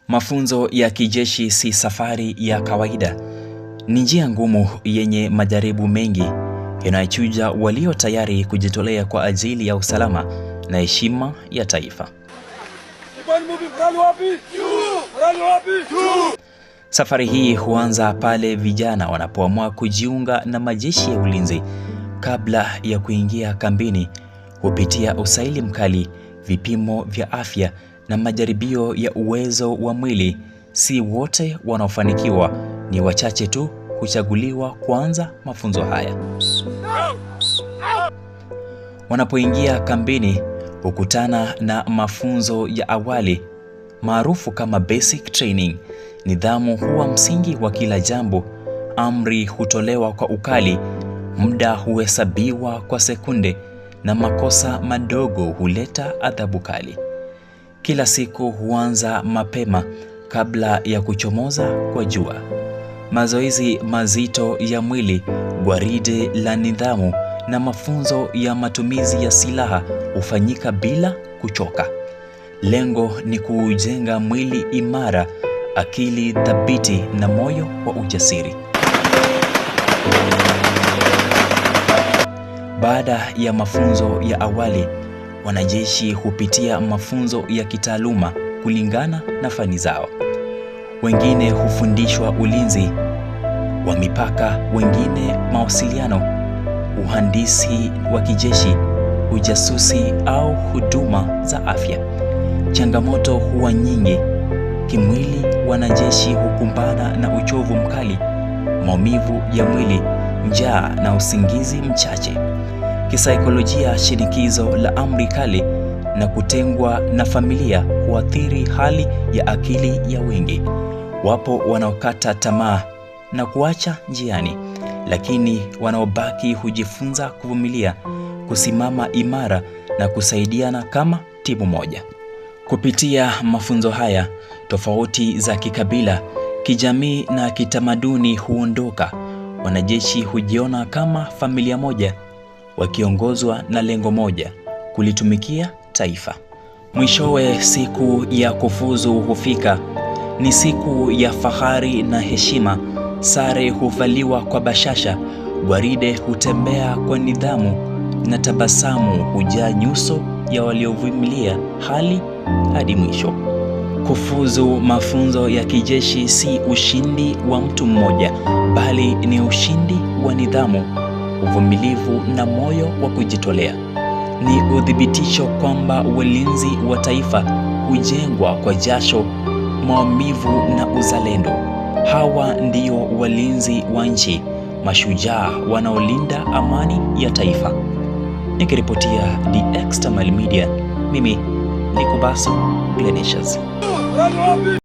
Mafunzo ya kijeshi si safari ya kawaida. Ni njia ngumu yenye majaribu mengi yanayochuja walio tayari kujitolea kwa ajili ya usalama na heshima ya taifa. Safari hii huanza pale vijana wanapoamua kujiunga na majeshi ya ulinzi. Kabla ya kuingia kambini, hupitia usaili mkali, vipimo vya afya na majaribio ya uwezo wa mwili. Si wote wanaofanikiwa, ni wachache tu huchaguliwa kuanza mafunzo haya. Wanapoingia kambini, hukutana na mafunzo ya awali maarufu kama basic training. Nidhamu huwa msingi wa kila jambo. Amri hutolewa kwa ukali, muda huhesabiwa kwa sekunde, na makosa madogo huleta adhabu kali. Kila siku huanza mapema kabla ya kuchomoza kwa jua. Mazoezi mazito ya mwili, gwaride la nidhamu na mafunzo ya matumizi ya silaha hufanyika bila kuchoka. Lengo ni kuujenga mwili imara, akili thabiti na moyo wa ujasiri. Baada ya mafunzo ya awali, wanajeshi hupitia mafunzo ya kitaaluma kulingana na fani zao. Wengine hufundishwa ulinzi wa mipaka, wengine mawasiliano, uhandisi wa kijeshi, ujasusi au huduma za afya. Changamoto huwa nyingi. Kimwili, wanajeshi hukumbana na uchovu mkali, maumivu ya mwili, njaa na usingizi mchache. Kisaikolojia, shinikizo la amri kali na kutengwa na familia huathiri hali ya akili ya wengi. Wapo wanaokata tamaa na kuacha njiani, lakini wanaobaki hujifunza kuvumilia, kusimama imara na kusaidiana kama timu moja. Kupitia mafunzo haya, tofauti za kikabila, kijamii na kitamaduni huondoka. Wanajeshi hujiona kama familia moja, wakiongozwa na lengo moja, kulitumikia taifa. Mwishowe, siku ya kufuzu hufika. Ni siku ya fahari na heshima. Sare huvaliwa kwa bashasha, gwaride hutembea kwa nidhamu, na tabasamu hujaa nyuso ya waliovumilia hali hadi mwisho. Kufuzu mafunzo ya kijeshi si ushindi wa mtu mmoja, bali ni ushindi wa nidhamu, uvumilivu na moyo wa kujitolea. Ni uthibitisho kwamba ulinzi wa taifa hujengwa kwa jasho, maumivu na uzalendo. Hawa ndio walinzi wa nchi, mashujaa wanaolinda amani ya taifa. Nikiripotia The Extra Mile Media, mimi ni Kubaso Glenicious.